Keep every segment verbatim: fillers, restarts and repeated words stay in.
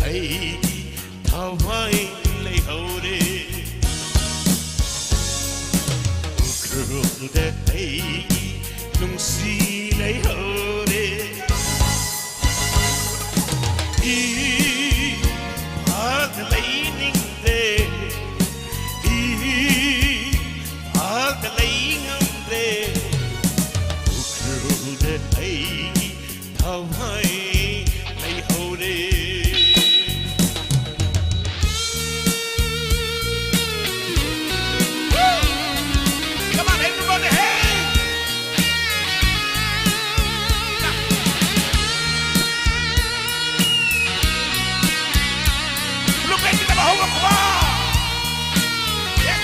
ꯑꯩꯒꯤ ꯊꯋꯥꯏ ꯂꯩꯍꯧꯔꯦ꯫ ꯎꯈ꯭ꯔꯨꯜꯗ ꯑꯩꯒꯤ ꯅꯨꯡꯁꯤ ꯂꯩꯍꯧꯔꯦ꯫ ꯏꯝꯐꯥꯜꯗ ꯂꯩꯅꯤꯡꯗꯦ꯫ ꯏꯝꯐꯥꯜꯗ ꯂꯩ ꯉꯝꯗꯦ꯫ ꯎꯈ꯭ꯔꯨꯜꯗ ꯑꯩꯒꯤ ꯊꯋꯥꯏ ꯂꯩꯍꯧꯔꯦ꯫ Come on, everybody, hey! Look at the Bahama, come on! Yes!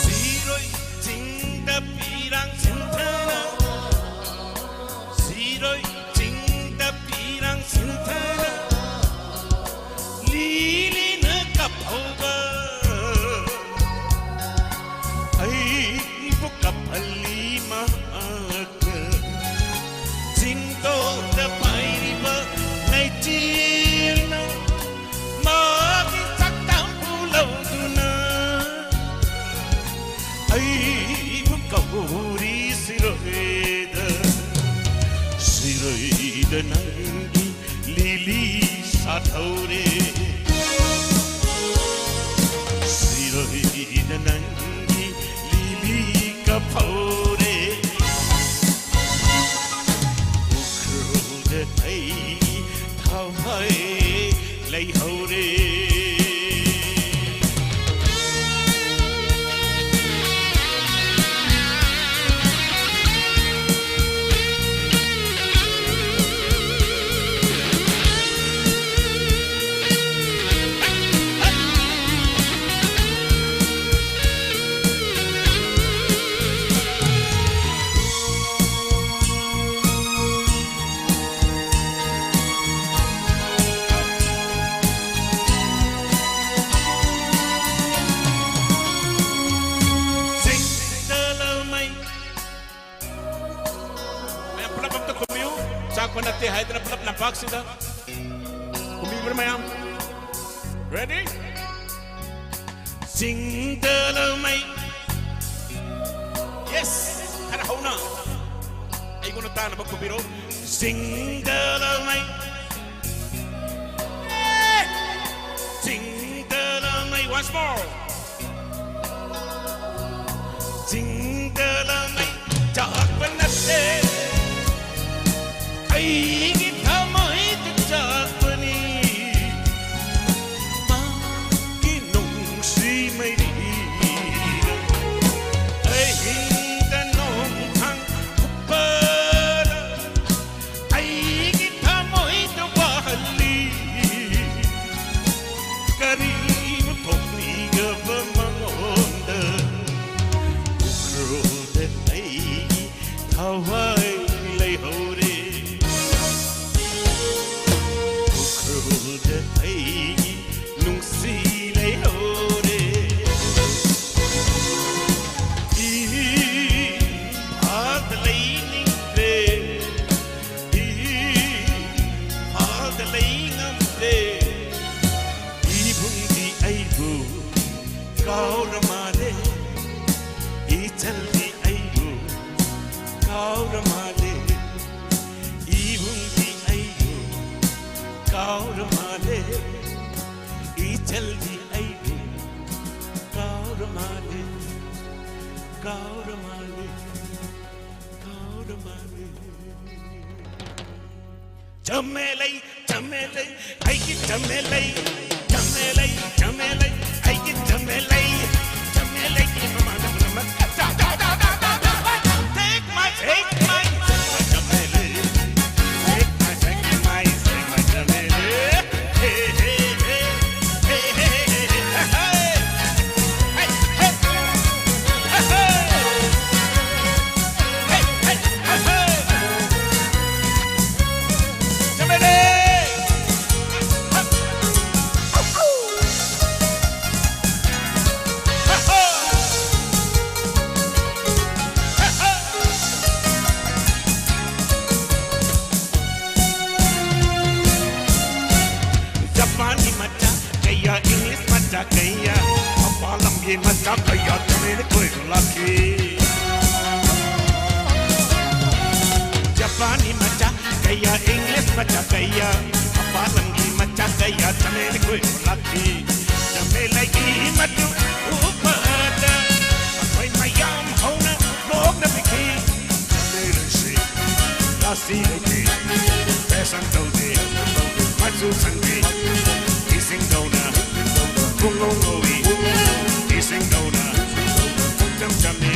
ꯁꯤꯔꯣꯏ ꯆꯤꯡꯗ ꯄꯤꯔꯥꯡ ꯆꯤꯟꯊꯅ, ꯁꯤꯔꯣꯏ ꯆꯤꯡꯗ ꯄꯤꯔꯥꯡ ꯆꯤꯟꯊꯅ, ꯂꯤꯂꯤꯅ ꯀꯞꯍꯧꯕ ꯑꯩꯕꯨ ꯀꯞꯍꯜꯂꯤ ꯃꯍꯥꯛꯅ꯫ ꯆꯤꯡꯗꯣꯟꯗ ꯄꯥꯏꯔꯤꯕ ꯂꯩꯆꯤꯜꯅ ꯃꯥꯒꯤ ꯁꯛꯇꯝꯕꯨ ꯂꯧꯗꯨꯅ ꯑꯩꯕꯨ ꯀꯧꯔꯤ ꯁꯤꯔꯣꯏꯗ꯫ ꯁꯤꯔꯣꯏꯗ ꯅꯪꯒꯤ ꯂꯤꯂꯤ ꯁꯥꯠꯍꯧꯔꯦ꯫ ꯁꯤꯔꯣꯏꯗ ꯅꯪꯒꯤ ꯂꯤꯂꯤ ꯀꯞꯍꯧꯔꯦ꯫ ꯎꯈ꯭ꯔꯨꯜꯗ ꯑꯩꯒꯤ ꯊꯋꯥꯏ ꯂꯩꯍꯧꯔꯦ꯫ ꯅꯠꯇꯦ ꯍꯥꯏꯗꯅ ꯄꯨꯂꯞ ꯂꯝꯄꯥꯛꯁꯤꯗ ꯀꯨꯝꯕꯤꯕ꯭ꯔꯥ ꯃꯌꯥꯝ? Ready? ꯆꯤꯡꯗ ꯂꯧꯃꯩ꯫ Yes! ꯈꯔ ꯍꯧꯅ ꯑꯩꯉꯣꯟꯗ ꯇꯥꯅꯕ ꯈꯨꯝꯕꯤꯔꯣ꯫ ꯆꯤꯡꯗ ꯂꯧꯃꯩ꯫ ꯑꯦ! ꯆꯤꯡꯗ ꯂꯧꯃꯩ꯫ Once more. ꯆꯤꯡꯗ ꯂꯧꯃꯩ ꯆꯥꯛꯄ ꯅꯠꯇꯦ꯫ ꯑꯩꯒꯤ ꯊꯃꯣꯏꯗ ꯆꯥꯛꯄꯅꯤ꯫ ꯃꯥꯒꯤ ꯅꯨꯡꯁꯤ ꯃꯩꯔꯤꯗ ꯑꯍꯤꯡꯗ ꯅꯣꯡꯊꯥꯡ ꯀꯨꯞꯄꯗ ꯑꯩꯒꯤ ꯊꯃꯣꯏꯗ ꯋꯥꯍꯜꯂꯤ꯫ ꯀꯔꯤꯅꯣ ꯊꯣꯛꯂꯤꯒꯕ ꯃꯉꯣꯟꯗ? ꯎꯈ꯭ꯔꯨꯜꯗ ꯑꯩꯒꯤ ꯊꯋꯥꯏ ꯂꯩꯍꯧꯔꯦ꯫ ꯎꯈ꯭ꯔꯨꯜꯗ ꯑꯩꯒꯤ ꯅꯨꯡꯁꯤ ꯂꯩꯍꯧꯔꯦ꯫ ꯏꯝꯐꯥꯜꯗ ꯂꯩꯅꯤꯡꯗ꯭ꯔꯦ꯫ ꯏꯝꯐꯥꯜꯗ ꯂꯩ ꯉꯝꯗ꯭ꯔꯦ꯫ ꯏꯕꯨꯡꯗꯤ ꯑꯩꯕꯨ ꯀꯥꯎꯔ ꯃꯥꯜꯂꯦ꯫ ꯏꯆꯜꯗꯤ ꯑꯩꯕꯨ ꯀꯥꯎꯔ ꯃꯥꯜꯂꯦ꯫ ꯏꯕꯨꯡꯗꯤ ꯑꯩꯕꯨ ꯀꯥꯎꯔ ꯃꯥꯜꯂꯦ꯫ ꯏꯆꯜꯗꯤ ꯑꯩꯕꯨ ꯀꯥꯎꯔ ꯃꯥꯜꯂꯦ꯫ ꯀꯥꯎꯔ ꯃꯥꯜꯂꯦ꯫ ꯀꯥꯎꯔ ꯃꯥꯜꯂꯦ꯫ ꯆꯝꯃꯦ ꯂꯩ, ꯆꯝꯃꯦ ꯂꯩ, ꯑꯩꯒꯤ ꯆꯝꯃꯦ ꯂꯩ꯫ ꯆꯝꯃꯦ ꯂꯩ, ꯆꯝꯃꯦ ꯂꯩ, ꯑꯩꯒꯤ ꯆꯝꯃꯦ ꯂꯩ꯫ ꯆꯝꯃꯦ ꯂꯩꯒꯤ ꯃꯃꯥꯡꯗ ꯄꯨꯝꯅꯃꯛ ꯆꯥ, ꯆꯥ, ꯆꯥ, ꯆꯥ, ꯆꯥ, ꯆꯥ, ꯆꯥ꯫ Take my, take my, take my ꯆꯝꯃꯦ ꯂꯩ꯫ Take my, take my, take my ꯆꯝꯃꯦ ꯂꯩ꯫ Hey, hey, hey, hey, hey, hey, hey, hey, hey. Hey, hey, hey, hey. Hey, hey, hey, hey. ꯆꯝꯃꯦ ꯂꯩ꯫ ꯃꯆꯥ ꯀꯌꯥ ꯆꯃꯦꯅ ꯀꯣꯏꯕ ꯂꯥꯛꯈꯤ꯫ ꯖꯄꯥꯟꯒꯤ ꯃꯆꯥ ꯀꯌꯥ, ꯏꯪꯂꯤꯁ ꯃꯆꯥ ꯀꯌꯥ, ꯃꯄꯥꯟ ꯂꯝꯒꯤ ꯃꯆꯥ ꯀꯌꯥ ꯆꯃꯦꯅ ꯀꯣꯏꯕ ꯂꯥꯛꯈꯤ꯫ ꯆꯃꯦꯂꯩꯒꯤ ꯃꯆꯨ ꯎꯕꯗ ꯃꯈꯣꯏ ꯃꯌꯥꯝ ꯍꯧꯅ ꯅꯣꯛꯅꯕꯤꯈꯤ꯫ ꯆꯃꯦꯂꯩꯁꯤ ꯔꯥꯁꯤ ꯂꯩꯇꯦ, ꯐꯦꯁꯟ ꯇꯧꯗꯦ, ꯃꯆꯨ ꯁꯪꯗꯦ, ꯏꯁꯤꯡꯗꯧꯅ ꯄꯨꯡꯉꯧ ꯉꯧꯏ, ꯏꯁꯤꯡꯗꯧꯅ ꯄꯨꯡꯆꯝ ꯆꯝꯃꯤ꯫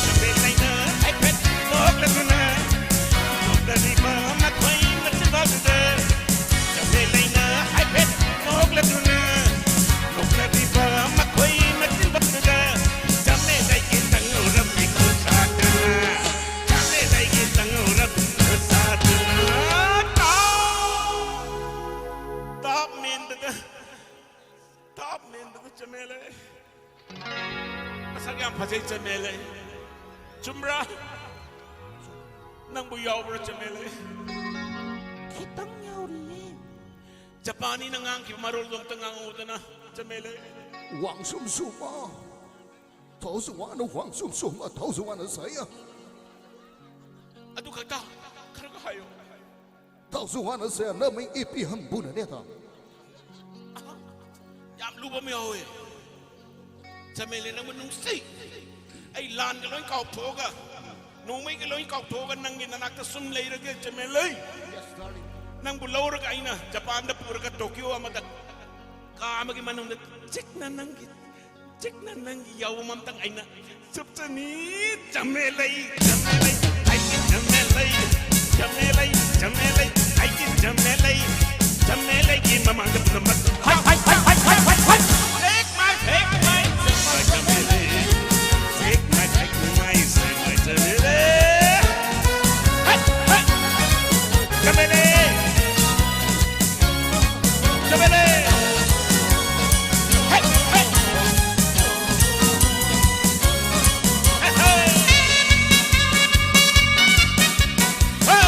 ꯆꯃꯦꯂꯩꯅ ꯍꯥꯏꯐꯦꯠ ꯅꯣꯛꯂꯗꯨꯅ ꯅꯣꯛꯅꯔꯤꯕ ꯃꯈꯣꯏ ꯃꯆꯤꯟꯕꯥꯛꯇꯨꯗ ꯆꯃꯦꯂꯩꯅ ꯍꯥꯏꯐꯦꯠ ꯅꯣꯛꯂꯗꯨꯅ ꯅꯣꯛꯅꯔꯤꯕ ꯃꯈꯣꯏ ꯃꯆꯤꯟꯕꯥꯛꯇꯨꯗ ꯆꯃꯦꯂꯩꯒꯤ ꯇꯪꯉꯧꯔꯕꯤ ꯈꯨꯠꯁꯥꯗꯨꯅ ꯆꯃꯦꯂꯩꯒꯤ ꯇꯪꯉꯧꯔꯕꯤ ꯈꯨꯠꯁꯥꯗꯨꯅ ꯇꯥꯎ꯫ ꯇꯥꯞ ꯃꯦꯟꯕꯗ, ꯇꯥꯞ ꯃꯦꯟꯕꯗ ꯆꯃꯦꯂꯩ꯫ ꯃꯁꯛ ꯌꯥꯝ ꯐꯖꯩ ꯆꯃꯦꯂꯩ꯫ ꯆꯨꯝꯕ꯭ꯔꯥ? ꯅꯪꯕꯨ ꯌꯥꯎꯕ꯭ꯔꯥ ꯆꯃꯦꯂꯩ? ꯈꯤꯇꯪ ꯌꯥꯎꯔꯤꯌꯦ꯫ ꯖꯄꯥꯅꯤꯅ ꯉꯥꯡꯈꯤꯕ ꯃꯔꯣꯜꯗꯣ ꯑꯝꯇ ꯉꯥꯡꯉꯛꯎꯗꯅ ꯆꯃꯦꯂꯩ꯫ ꯋꯥꯡꯁꯨꯝ ꯁꯨꯃ ꯊꯧꯁꯨ ꯋꯥꯅ ꯋꯥꯡꯁꯨꯝ ꯁꯨꯃ ꯊꯧꯁꯨ ꯋꯥꯅ ꯁꯥꯏꯌ꯫ ꯑꯗꯨ ꯈꯛꯇ ꯈꯔꯒ ꯍꯥꯏꯌꯣ꯫ ꯊꯧꯁꯨ ꯋꯥꯅ ꯁꯥꯏꯌ ꯅꯃꯩ ꯏꯄꯤ ꯍꯝꯕꯨꯅꯅꯦ ꯊꯥ꯫ ꯌꯥꯝ ꯂꯨꯕ ꯑꯃ ꯌꯥꯎꯋꯦ꯫ ꯆꯃꯦꯂꯩ ꯅꯪꯕꯨ ꯅꯨꯡꯁꯤ꯫ ꯑꯩ ꯂꯥꯟꯒ ꯂꯣꯏ ꯀꯥꯎꯊꯣꯛꯑꯒ, ꯅꯣꯡꯃꯩꯒ ꯂꯣꯏ ꯀꯥꯎꯊꯣꯛꯑꯒ ꯅꯪꯒꯤ ꯅꯅꯥꯛꯇ ꯁꯨꯝ ꯂꯩꯔꯒꯦ ꯆꯃꯦꯂꯩ꯫ ꯅꯪꯕꯨ ꯂꯧꯔꯒ ꯑꯩꯅ ꯖꯄꯥꯟꯗ ꯄꯨꯔꯒ ꯇꯣꯀꯤꯌꯣ ꯑꯃꯗ ꯀꯥ ꯑꯃꯒꯤ ꯃꯅꯨꯡꯗ ꯆꯤꯛꯅ ꯅꯪꯒꯤ, ꯆꯤꯛꯅ ꯅꯪꯒꯤ ꯌꯥꯎꯕ ꯑꯝꯇꯪ ꯑꯩꯅ ꯆꯨꯞꯆꯅꯤ꯫ ꯆꯃꯦꯂꯩ, ꯆꯃꯦꯂꯩ, ꯑꯩꯒꯤ ꯆꯃꯦꯂꯩ, ꯆꯃꯦꯂꯩ, ꯆꯃꯦꯂꯩ, ꯑꯩꯒꯤ ꯆꯃꯦꯂꯩ, ꯆꯃꯦꯂꯩꯒꯤ ꯃꯃꯥꯡꯗ ꯄꯨꯝꯅꯃꯛ ꯍꯥꯏ, ꯍꯥꯏ, ꯍꯥꯏ, ꯍꯥꯏ, ꯍꯥꯏ, ꯍꯥꯏ, ꯍꯥꯏ꯫ Take my, take my, take my ꯆꯃꯦꯂꯩ꯫ Take my, take my, take my ꯆꯃꯦꯂꯩ꯫ ꯍꯥꯏ, ꯍꯥꯏ꯫ ꯆꯃꯦꯂꯩ꯫ ꯆꯃꯦꯂꯩ꯫ ꯍꯦ, ꯍꯦ꯫ ꯍꯦ, ꯍꯦ꯫ ꯍꯦ꯫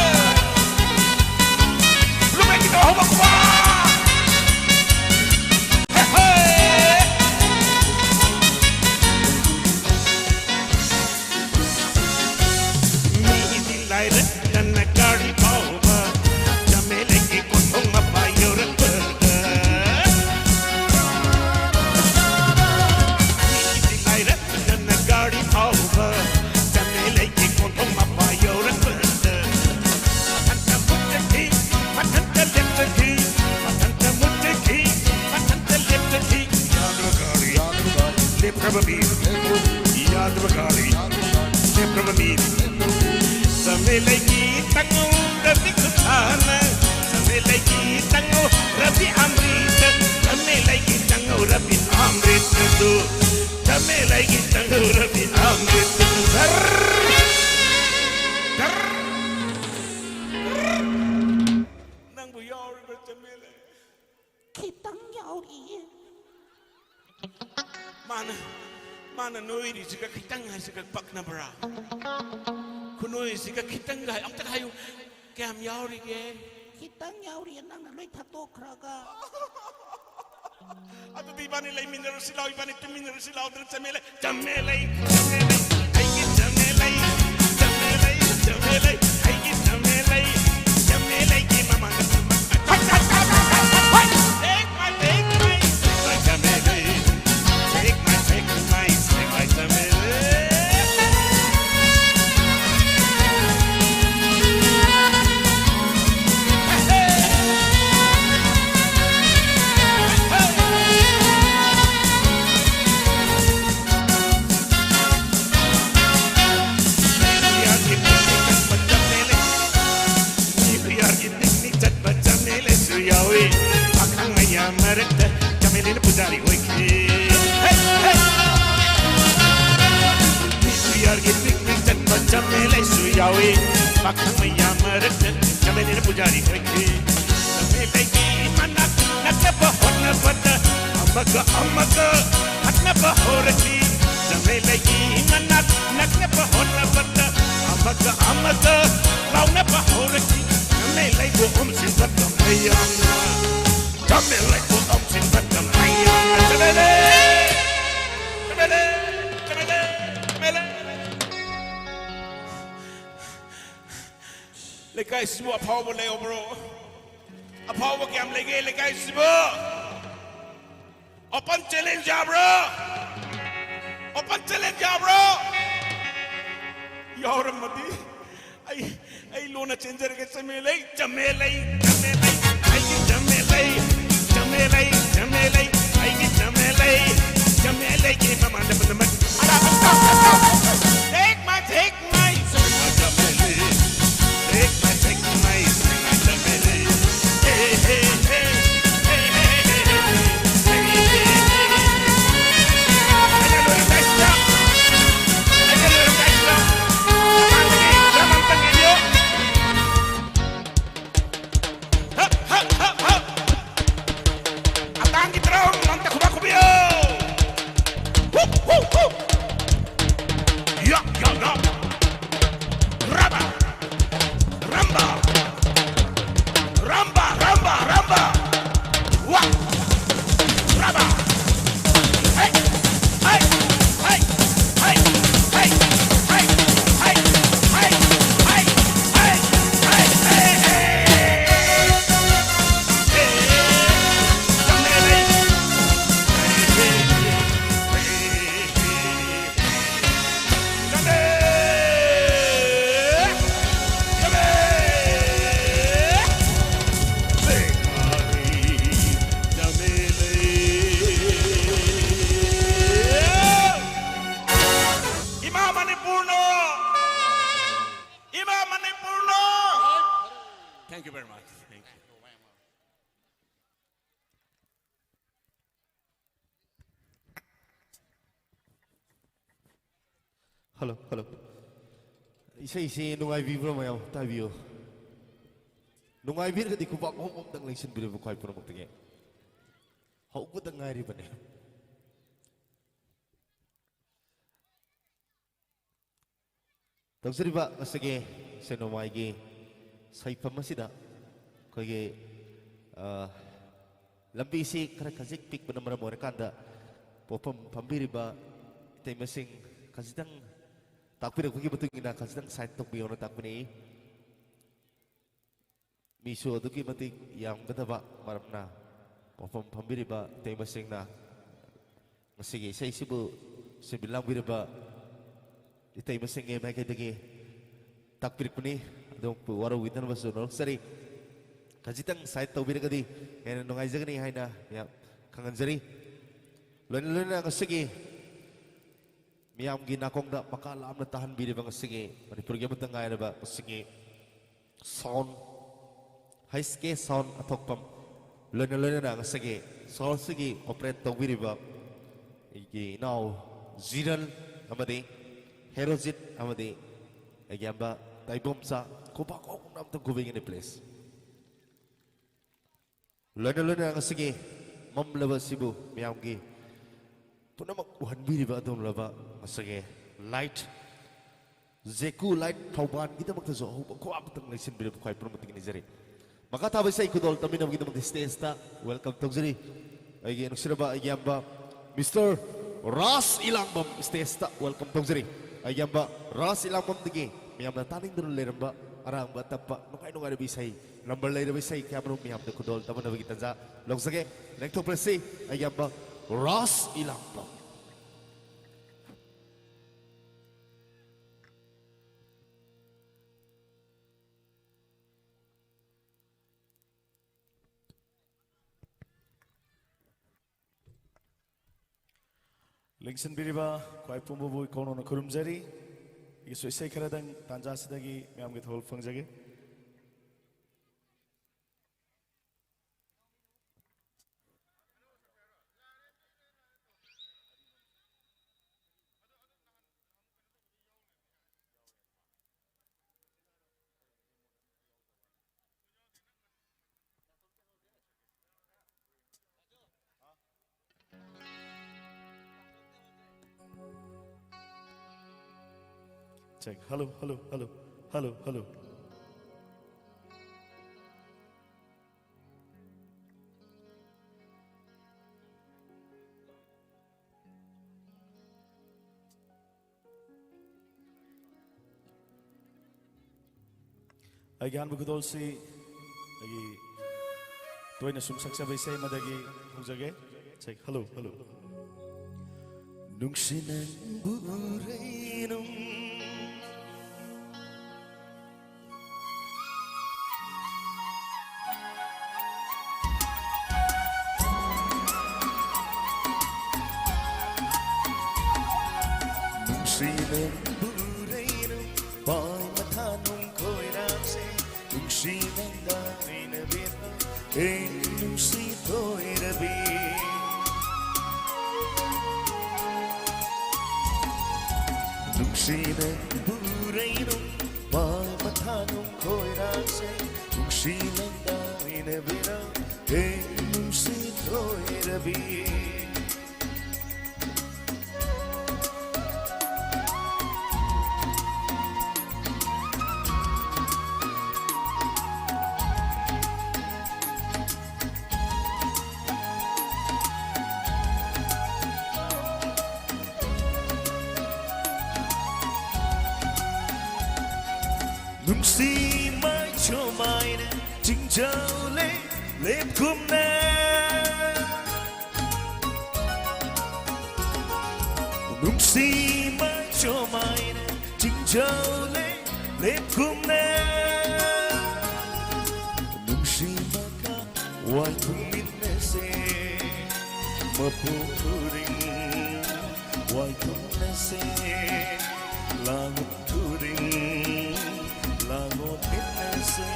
ꯂꯨꯃꯦꯟꯒꯤꯗꯣ ꯍꯧꯒꯠꯄ꯫ ꯍꯦ, ꯍꯦ꯫ ꯌꯥꯗꯕ ꯒꯥꯔꯤ ꯂꯦꯞꯈ꯭ꯔꯕ ꯃꯤꯅꯤ꯫ ꯆꯃꯦꯂꯩꯒꯤ ꯇꯪꯉꯧ ꯔꯕꯤ ꯈꯨꯊꯥꯅ, ꯆꯃꯦꯂꯩꯒꯤ ꯇꯪꯉꯧ ꯔꯕꯤ ꯑꯃ꯭ꯔꯤꯇ, ꯆꯃꯦꯂꯩꯒꯤ ꯇꯪꯉꯧ ꯔꯕꯤ ꯑꯃ꯭ꯔꯤꯇꯗꯨ, ꯆꯃꯦꯂꯩꯒꯤ ꯇꯪꯉꯧ ꯔꯕꯤ ꯑꯃ꯭ꯔꯤꯇꯗꯨ꯫ ꯙꯔ! ꯙꯔ! ꯙꯔ! ꯅꯪꯕꯨ ꯌꯥꯎꯔꯤꯕ꯭ꯔꯥ ꯆꯃꯦꯂꯩ? ꯈꯤꯇꯪ ꯌꯥꯎꯔꯤꯌꯦ꯫ ꯃꯥꯅ, ꯃꯥꯅ ꯅꯣꯏꯔꯤꯁꯤꯒ ꯈꯤꯇꯪ ꯍꯥꯏꯁꯤꯒ ꯄꯛꯅꯕ꯭ꯔꯥ? ꯈꯨꯅꯣꯏꯁꯤꯒ ꯈꯤꯇꯪꯒ ꯍꯥꯏ-, ꯑꯝꯇ ꯍꯥꯏꯌꯨ꯫ ꯀꯌꯥꯝ ꯌꯥꯎꯔꯤꯒꯦ? ꯈꯤꯇꯪ ꯌꯥꯎꯔꯤꯌꯦ, ꯅꯪꯅ ꯂꯣꯏ ꯊꯛꯇꯣꯛꯈ꯭ꯔꯒ꯫ ꯑꯗꯨꯗꯤ ꯏꯕꯥꯅꯤ ꯂꯩꯃꯤꯟꯅꯔꯁꯤ ꯂꯥꯎ, ꯏꯕꯥꯅꯤ ꯇꯨꯝꯃꯤꯟꯅꯔꯁꯤ ꯂꯥꯎꯗꯅ ꯆꯃꯦꯂꯩ, ꯆꯃꯦꯂꯩ, ꯆꯃꯦꯂꯩ, ꯑꯩꯒꯤ ꯆꯃꯦꯂꯩ, ꯆꯃꯦꯂꯩ, ꯆꯃꯦꯂꯩ, ꯑꯩꯒꯤ ꯆꯃꯦꯂꯩ, ꯆꯃꯦꯂꯩꯒꯤ ꯃꯃꯥꯡꯗ ꯆꯃꯦꯂꯩ꯫ Take my, take my, take my ꯆꯃꯦꯂꯩ, take my, take my, take my ꯆꯃꯦꯂꯩ꯫ ꯆꯠꯄ ꯆꯃꯦꯂꯩꯁꯨ ꯌꯥꯎꯏ꯫ ꯄꯥꯈꯪ ꯃꯌꯥꯝ ꯃꯔꯛꯇ ꯆꯃꯦꯂꯩꯅ ꯄꯨꯖꯥꯔꯤ ꯑꯣꯏꯈꯤ꯫ ꯍꯦ, ꯍꯦ! ꯅ꯭ꯌꯨ ꯌꯥꯔꯒꯤ ꯄꯤꯛꯅꯤꯛ ꯆꯠꯄ ꯆꯃꯦꯂꯩꯁꯨ ꯌꯥꯎꯏ꯫ ꯄꯥꯈꯪ ꯃꯌꯥꯝ ꯃꯔꯛꯇ ꯆꯃꯦꯂꯩꯅ ꯄꯨꯖꯥꯔꯤ ꯑꯣꯏꯈꯤ꯫ ꯆꯃꯦꯂꯩꯒꯤ ꯃꯅꯥꯛ ꯅꯛꯅꯕ ꯍꯣꯠꯅꯕꯗ ꯑꯃꯒ ꯑꯃꯒ ꯈꯠꯅꯕ ꯍꯧꯔꯛꯈꯤ꯫ ꯆꯃꯦꯂꯩꯒꯤ ꯃꯅꯥꯛ ꯅꯛꯅꯕ ꯍꯣꯠꯅꯕꯗ ꯑꯃꯒ ꯑꯃꯒ ꯂꯥꯎꯅꯕ ꯍꯧꯔꯛꯈꯤ꯫ ꯆꯃꯦꯂꯩꯕꯨ ꯑꯣꯝꯁꯤꯟꯕ ꯃꯌꯥꯝꯅ, ꯆꯃꯦꯂꯩꯕꯨ ꯑꯣꯝꯁꯤꯟꯕ ꯃꯌꯥꯝꯅ꯫ ꯆꯃꯦꯂꯩ! ꯆꯃꯦꯂꯩ! ꯆꯃꯦꯂꯩ! ꯆꯃꯦꯂꯩ! ꯂꯩꯀꯥꯏꯁꯤꯕꯨ ꯑꯐꯥꯎꯕ ꯂꯩꯍꯧꯕ꯭ꯔꯣ? ꯑꯐꯥꯎꯕ ꯀꯌꯥꯝ ꯂꯩꯒꯦ ꯂꯩꯀꯥꯏꯁꯤꯕꯨ? Open challenge ꯌꯥꯕ꯭ꯔꯣ? Open challenge ꯌꯥꯕ꯭ꯔꯣ? ꯌꯥꯎꯔꯝꯃꯗꯤ ꯑꯩ, ꯑꯩ ꯂꯣꯟꯅ ꯆꯦꯟꯖꯔꯒꯦ꯫ ꯆꯃꯦꯂꯩ, ꯆꯃꯦꯂꯩ, ꯆꯃꯦꯂꯩ, ꯑꯩꯒꯤ ꯆꯃꯦꯂꯩ, ꯆꯃꯦꯂꯩ, ꯆꯃꯦꯂꯩ, ꯑꯩꯒꯤ ꯆꯃꯦꯂꯩ, Take my, take my, take my, take my. Hey, hey, hey, hey, hey, hey, hey, hey, hey, hey, hey. Ayan, lolo, guys, na. Ayan, lolo, guys, na. Ang tangin, drum ang tangin nyo. Hop, hop, hop, hop. Atang gitrom, manta kuba kubiyo. Hup, hup, hup. Ya, ya, ya. Raba. Ramba. Ramba, ramba, ramba. Wa. Raba. Hey. Hey. Hey. Hey. Hey. Hey. Hey. Ima Manipur no! Ima Manipur no! Thank you very much. Thank you. Hello, hello. ꯏꯁꯩꯁꯤ ꯅꯨꯡꯉꯥꯏꯕꯤꯕ꯭ꯔꯣ ꯃꯌꯥꯝ? ꯇꯥꯕꯤꯌꯨ꯫ ꯅꯨꯡꯉꯥꯏꯕꯤꯔꯒꯗꯤ ꯈꯨꯕꯥꯛ ꯑꯍꯨꯝ ꯑꯝꯇꯪ ꯂꯦꯡꯁꯤꯟꯕꯤꯔꯕ ꯈ꯭ꯋꯥꯏ ꯄꯨꯝꯅꯃꯛꯇꯒꯤ꯫ ꯍꯧꯕꯗ ꯉꯥꯏꯔꯤꯕꯅꯦ꯫ ꯇꯧꯖꯔꯤꯕ ꯉꯁꯤꯒꯤ ꯁꯦꯅꯣꯃꯥꯏꯒꯤ ꯁꯩꯐꯝ ꯑꯁꯤꯗ ꯑꯩꯈꯣꯏꯒꯤ, ꯑ, ꯂꯝꯕꯤꯁꯤ ꯈꯔ ꯈꯖꯤꯛ ꯄꯤꯛꯄꯅ ꯃꯔꯝ ꯑꯣꯏꯔꯀꯥꯟꯗ ꯄꯣꯠꯐꯝ ꯐꯝꯕꯤꯔꯤꯕ ꯏꯇꯩꯃꯁꯤꯡ ꯈꯖꯤꯛꯇꯪ ꯇꯥꯛꯄꯤꯔꯛꯄꯒꯤ ꯃꯇꯨꯡ ꯏꯟꯅ ꯈꯖꯤꯛꯇꯪ side ꯇꯧꯕꯤꯌꯣꯅ ꯇꯥꯛꯄꯤꯅꯤꯡꯏ꯫ ꯃꯤꯁꯨ ꯑꯗꯨꯛꯀꯤ ꯃꯇꯤꯛ ꯌꯥꯝꯒꯗꯕ ꯃꯔꯝꯅ ꯃꯐꯝ ꯐꯝꯕꯤꯔꯤꯕ ꯏꯇꯩꯃꯁꯤꯡꯅ ꯉꯁꯤꯒꯤ ꯏꯁꯩꯁꯤꯕꯨ ꯁꯤꯟꯕꯤ ꯂꯥꯡꯕꯤꯔꯤꯕ ꯏꯇꯩꯃꯁꯤꯡꯒꯤ ꯃꯥꯏꯀꯩꯗꯒꯤ ꯇꯥꯛꯄꯤꯔꯛꯄꯅꯤ꯫ ꯑꯗꯣꯝꯕꯨ ꯋꯥꯔꯧꯕꯤꯗꯅꯕꯁꯨ ꯅꯣꯜꯂꯛꯆꯔꯤ꯫ ꯈꯖꯤꯛꯇꯪ side ꯇꯧꯕꯤꯔꯒꯗꯤ ꯍꯦꯟꯅ ꯅꯨꯡꯉꯥꯏꯖꯒꯅꯤ ꯍꯥꯏꯅ ꯌꯥꯝ ꯈꯪꯍꯟꯖꯔꯤ꯫ ꯂꯣꯏꯅ ꯂꯣꯏꯅꯅ ꯉꯁꯤꯒꯤ ꯃꯤꯌꯥꯝꯒꯤ ꯅꯥꯀꯣꯡꯗ ꯃꯀꯥ ꯂꯥꯝꯅ ꯇꯥꯍꯟꯕꯤꯔꯤꯕ ꯉꯁꯤꯒꯤ ꯃꯅꯤꯄꯨꯔꯒꯤ ꯑꯃꯠꯇ ꯉꯥꯏꯔꯕ ꯉꯁꯤꯒꯤ sound, ꯍꯩꯁ ꯀꯦ sound ꯑꯊꯣꯛꯄꯝ, ꯂꯣꯏꯅ ꯂꯣꯏꯅꯅ ꯉꯁꯤꯒꯤ sound ꯑꯁꯤꯒꯤ operate ꯇꯧꯕꯤꯔꯤꯕ ꯑꯩꯒꯤ ꯏꯅꯥꯎ ꯖꯤꯔꯟ ꯑꯃꯗꯤ ꯍꯦꯔꯣꯖꯤꯠ ꯑꯃꯗꯤ ꯑꯩꯒꯤ ꯏꯌꯥꯝꯕ ꯇꯥꯏꯕꯣꯝꯆꯥ, ꯈꯨꯕꯥꯛ ꯍꯧꯅ ꯑꯝꯇꯪ ꯈꯨꯕꯤꯒꯅꯤ, please꯫ ꯂꯣꯏꯅ ꯂꯣꯏꯅꯅ ꯉꯁꯤꯒꯤ ꯃꯝꯂꯕ ꯑꯁꯤꯕꯨ ꯃꯤꯌꯥꯝꯒꯤ ꯄꯨꯝꯅꯃꯛ ꯎꯍꯟꯕꯤꯔꯤꯕ ꯑꯗꯨꯒꯨꯝꯂꯕ ꯉꯁꯤꯒꯤ light, ꯖꯦꯀꯨ light ꯊꯧꯕꯥꯜꯒꯤꯗꯃꯛꯇꯁꯨ ꯑꯍꯧꯕ ꯈꯨꯋꯥ ꯑꯃꯇꯪ ꯂꯩꯁꯤꯟꯕꯤꯔꯕ ꯈ꯭ꯋꯥꯏ ꯄꯨꯝꯅꯃꯛꯇꯒꯤ ꯅꯤꯖꯔꯤ꯫ ꯃꯈꯥ ꯊꯥꯕ ꯏꯁꯩ ꯈꯨꯗꯣꯜ ꯇꯝꯃꯤꯟꯅꯕꯒꯤꯗꯃꯛꯇ stage ꯇ welcome ꯇꯧꯖꯔꯤ꯫ ꯑꯩꯒꯤ ꯅꯨꯡꯁꯤꯔꯕ ꯑꯩꯒꯤ ꯏꯌꯥꯝꯕ Mister ꯔꯥꯖ ꯏꯂꯥꯡꯕꯝ stage ꯇ welcome ꯇꯧꯖꯔꯤ꯫ ꯑꯩꯒꯤ ꯏꯌꯥꯝꯕ ꯔꯥꯖ ꯏꯂꯥꯡꯕꯝꯗꯒꯤ ꯃꯌꯥꯝꯅ ꯇꯥꯅꯤꯡꯗꯨꯅ ꯂꯩꯔꯝꯕ ꯑꯔꯥꯡꯕ ꯑꯇꯞꯄ ꯅꯨꯡꯉꯥꯏ ꯅꯨꯡꯉꯥꯏꯔꯕ ꯏꯁꯩ, number ꯂꯩꯔꯕ ꯏꯁꯩ ꯀꯌꯥꯃꯔꯨꯝ ꯃꯌꯥꯝꯗ ꯈꯨꯗꯣꯜ ꯇꯝꯅꯕꯒꯤ ꯇꯥꯟꯖꯥ ꯂꯧꯖꯒꯦ꯫ ꯂꯦꯡꯊꯣꯛꯄꯤꯔꯁꯤ ꯑꯩꯒꯤ ꯏꯌꯥꯝꯕ ꯔꯥꯖ ꯏꯂꯥꯡꯕꯝ꯫ ꯂꯦꯡꯁꯤꯟꯕꯤꯔꯤꯕ ꯈ꯭ꯋꯥꯏ ꯄꯨꯝꯕꯕꯨ ꯏꯀꯧꯅꯧꯅ ꯈꯨꯔꯨꯝꯖꯔꯤ꯫ ꯑꯩꯒꯤꯁꯨ ꯏꯁꯩ ꯈꯔꯗꯪ ꯇꯥꯟꯖꯥꯁꯤꯗꯒꯤ ꯃꯌꯥꯝꯒꯤ ꯊꯧꯒꯜ ꯐꯪꯖꯒꯦ꯫ Check. Hello, hello, hello, hello, hello. ꯑꯩꯒꯤ ꯑꯍꯥꯟꯕ ꯈꯨꯗꯣꯜꯁꯤ ꯑꯩꯒꯤ ꯇꯣꯏꯅ ꯁꯨꯝ ꯁꯛꯆꯕ ꯏꯁꯩ ꯑꯃꯗꯒꯤ ꯍꯧꯖꯒꯦ꯫ Check. Hello, hello. ꯅꯨꯡꯁꯤ ꯅꯪꯕꯨ ꯎꯔꯦ ꯅꯨꯡ ꯅꯨꯡꯁꯤꯅ ꯄꯨꯔꯩꯅꯨ ꯄꯥꯏ ꯃꯊꯥꯅꯨꯡ ꯈꯣꯏꯔꯥꯡꯁꯦ, ꯅꯨꯡꯁꯤꯅ ꯉꯥꯏꯅꯕꯤꯔꯣ ꯑꯩ ꯅꯨꯡꯁꯤ ꯊꯣꯏꯔꯕꯤ꯫ ꯅꯨꯡꯁꯤꯅ ꯄꯨꯔꯩꯅꯨ ꯄꯥꯏ ꯃꯊꯥꯅꯨꯡ ꯈꯣꯏꯔꯥꯡꯁꯦ, ꯅꯨꯡꯁꯤꯅ ꯉꯥꯏꯅꯕꯤꯔꯣ ꯑꯩ ꯅꯨꯡꯁꯤ ꯊꯣꯏꯔꯕꯤ꯫ ꯅꯨꯡꯁꯤ ꯃꯥꯏꯆꯣꯝ ꯍꯥꯏꯅ ꯆꯤꯡꯖꯥꯎ ꯂꯦꯞ ꯂꯦꯞꯀꯨꯝꯅ, ꯅꯨꯡꯁꯤ ꯃꯥꯏꯆꯣꯝ ꯍꯥꯏꯅ ꯆꯤꯡꯖꯥꯎ ꯂꯦꯞ ꯂꯦꯞꯀꯨꯝꯅ, ꯅꯨꯡꯁꯤ ꯃꯀꯥ ꯋꯥꯏ ꯊꯨꯡꯃꯤꯟꯅꯁꯦ, ꯃꯄꯨ ꯈꯨꯗꯤꯡ ꯋꯥꯏ ꯊꯨꯡꯅꯁꯦ, ꯂꯥꯡꯕ ꯈꯨꯗꯤꯡ ꯂꯥꯡꯕ ꯊꯦꯡꯅꯁꯦ꯫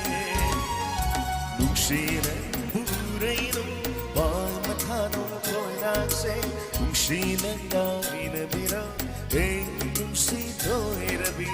ꯅꯨꯡꯁꯤꯅ ꯄꯨꯔꯩꯅꯨ ꯄꯥꯏ ꯃꯊꯥꯅꯨꯡ ꯈꯣꯏꯔꯥꯡꯁꯦ, ꯅꯨꯡꯁꯤꯅ ꯉꯥꯏꯅꯕꯤꯔꯣ ꯑꯩ ꯅꯨꯡꯁꯤ ꯊꯣꯏꯔꯕꯤ꯫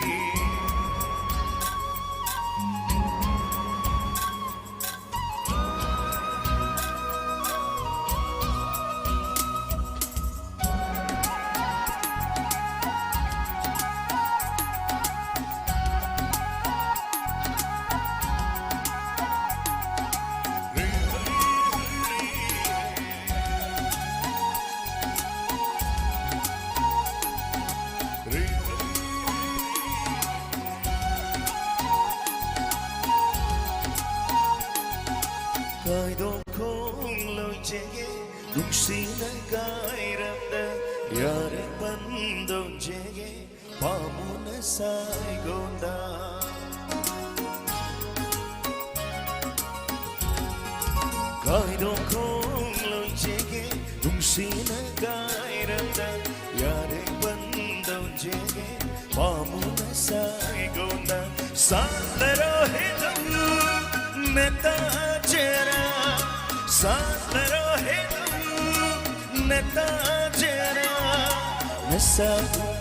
ꯀꯥꯏꯗꯣꯛꯈꯣꯡ ꯂꯣꯏꯖꯒꯦ, ꯅꯨꯡꯁꯤꯅ ꯀꯥꯏꯔꯝꯗ ꯌꯥꯔꯦ ꯄꯟꯗꯧꯖꯒꯦ, ꯄꯥꯃꯨꯅ ꯁꯥꯏꯒꯣꯟꯗ꯫ ꯀꯥꯏꯗꯣꯛꯈꯣꯡ ꯂꯣꯏꯖꯒꯦ, ꯅꯨꯡꯁꯤꯅ ꯀꯥꯏꯔꯝꯗ ꯌꯥꯔꯦ ꯄꯟꯗꯧꯖꯒꯦ꯫ ꯄꯥꯃꯨꯅ ꯁꯥꯏꯒꯣꯅ ꯁꯥꯠꯂꯔꯣ ꯍꯦꯗꯧ ꯅꯦꯇꯥ ꯆꯦꯔꯥ ꯁꯥꯠꯂꯔꯣ ꯍꯦꯗꯧ ꯅꯦꯇꯥ ꯆꯦꯔꯥ ꯅꯁꯥꯕꯨ